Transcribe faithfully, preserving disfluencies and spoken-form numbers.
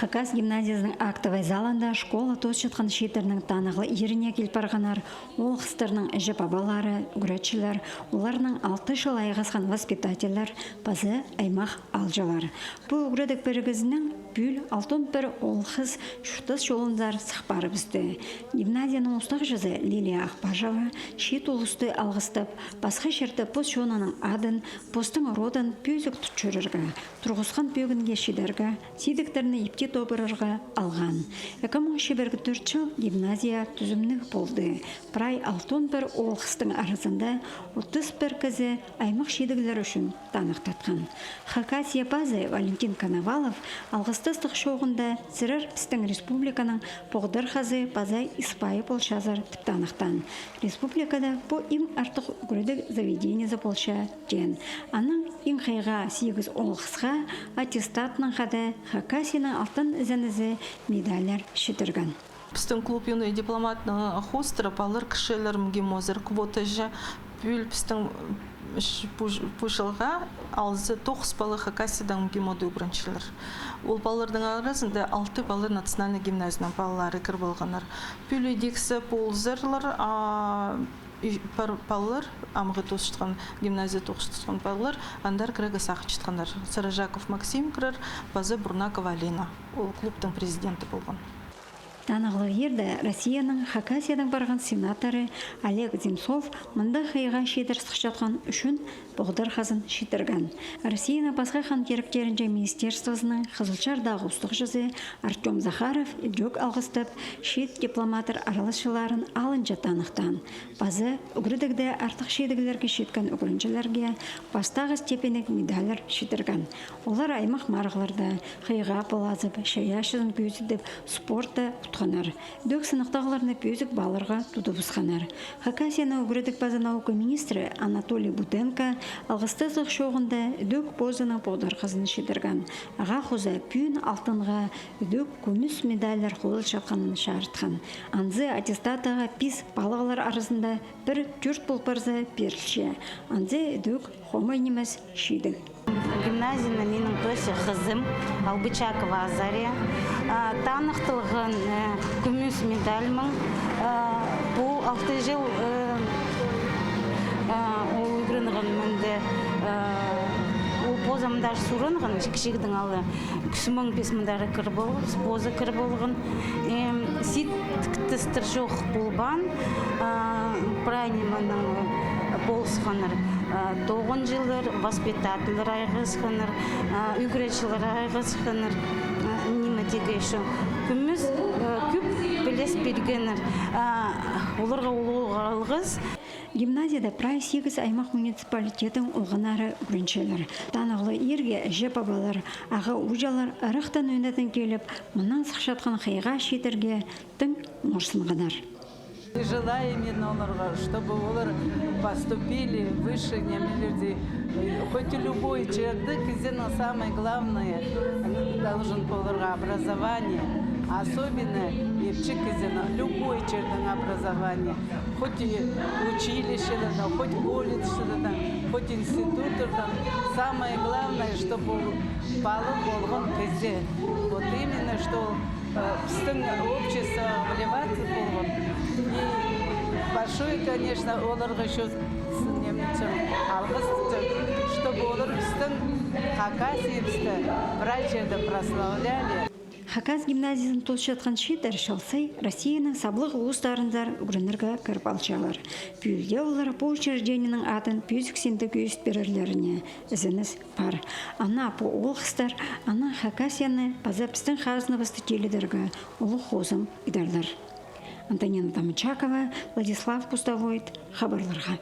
Хакас гимназиязының актовай залында школа тоосчатхан чииттернің танығлығ ииріне кил парғаннар оолғыстарның іҷе-пабалары, ӱгретчілер, оларның алты чыл айғасхан воспитательлер паза аймах аалҷылар. Пу ӱгредіг пірігізінең пӱӱл алтон пір оолғыс чуртас чолынзар сых парыбысты. Гимназияның устағҷызы Лилия Ахпажева чиит улусты алғыстап, пасха чирде пос чонының адын, постың родын пӧзік тут чӧрерге, турғысхан пӧгінге чидерге, сидіктерні ипти тобырарға алған. Ікі муң чибіргі тӧрт чыл гимназия тӱзімніг полды. Прай алтон пір оолғыстың аразында отыс пір кізі аймах чидіглер ӱчӱн таныхтатхан. Хакасия пазы Валентин Коновалов алғыстастығ чооғында сірер пістің республиканың поғдархазы паза ис пайы полчазар тіп таныхтаан. Республикада пу иң артых ӱгредіг заведениезі полча теен. Анаң иң хыйға сигіс оолғысха аттестатнаң хада Хакасияның алтын ізенізі медальлер читірген. Пістің клуб «Юный дипломат»ның хоостыра палалар кірчелер МГИМО-зар квотаҷа. Пӱӱл пістің, м, ш-, пу ч-, пу чылға алза тоғыс пала Хакасиядаң МГИМО-да ӱгренчелер. Ол палаларның аразында алты пала национальный гимназияның палалары кір полғаннар. Пӱӱл идӧк ползарлар, а, и пар-, палалар, амғы тоосчатхан, гимназия тоосчатхан палалар андар кірерге сағынчатханнар. Сарыжаков Максим кірер, паза Бурнакова Алина. Ол клубтың президенті полған. Танығлығ иирде Россияның Хакасиядаң парған сенаторы Олег Земцов мында хыйға чидер сыхчатхан ӱчӱн поғдархазын читірген. Россияның пасха хан киректерінҷе министерствозының Хызылчардағы устағҷызы Артём Захаров идӧк алғыстап, чиит дипломаттар араласчыларын алынҷа таныхтаан. Паза ӱгредігде артых чидіглерге читкен ӱгренҷілерге пастағы степеньніг медальлер читірген. Олар аймах марығларда хыйға пылазып, чайаачызын кӧзідіп, спортта утханнар. Идӧк сыныхтағларны пӧзік паларға тудыбысханнар. Хакасияның ӱгредіг паза наука министрі Анатолий Бутенко алғыстастығ чооғында идӧк позының поғдархазын читірген. Ағаа хоза пӱӱн алтынға, идӧк кӱмӱс медальлер холылчатханын чарытхан. Анзы аттестаттағы пис палығлар аразында пір тӧрт пол парза пирілче. Анзы идӧк хомай нимес чидіг. Гимназияны минің тоосча хызым Албычакова Азария. А, таныхталған, э, кӱмӱс медальмаң. А, пу алты чыл, э, а, ол ӱгренген мында, э, ол позы мында сурынған, кічігдең ала. Кӱс муң пис мындар кір пол-, позы кір полған. Эм, сидіктестер чох полбаан, а, прай нименең, э, полысханнар. А, тоғынҷылар, воспитательлер айғасханнар, а, ӱгретчілер айғасханнар. А, ниме тигі ещё? Кӱмӱс, э, кӧп піліс пиргеннер. А, оларға улуғ алғыс. Гимназияда прай сигіс аймах муниципалитеттің олғаннары ӱгренчелер. Танығлығ иирге іҷе-пабалар, аға-ууҷалар ырахтаң ӧнетін киліп, мынаң сыхчатхан хыйға чииттерге тың морсынғаннар. Желаем мен оларға, чтобы олар поступили в высшие немелерде, хоть и любой чирде, кізінің самое главное должен поларға образование, особенно ипчі кізінің любой чирдің образование. Хоть и училищелерде, хоть колледжлерде, хоть институттарда. Самое главное, чтобы ол палығ полған кізі. Вот именно, что, э, пістің обществоға вливаться полған. И большой, конечно, оларға ещё с-, немечем, алғыс, чтобы олар пістің Хакасиябысты прай чирде прославляли. Хакас гимназиязын тоосчатхан чииттер чыл сай Россияның саблығ улустарынзар ӱгренерге кіріп алчалар. Пӱӱл дее олар пу учреждениенің адын пӧзік синде кӧзіт пирерлеріне ізеніс пар. Ана пу оолғыстар, ана Хакасияны паза пістің хазнабысты тилідерге улуғ хозым идерлер. Антонина Домочакова, Владислав Пустовоит, хабарларға.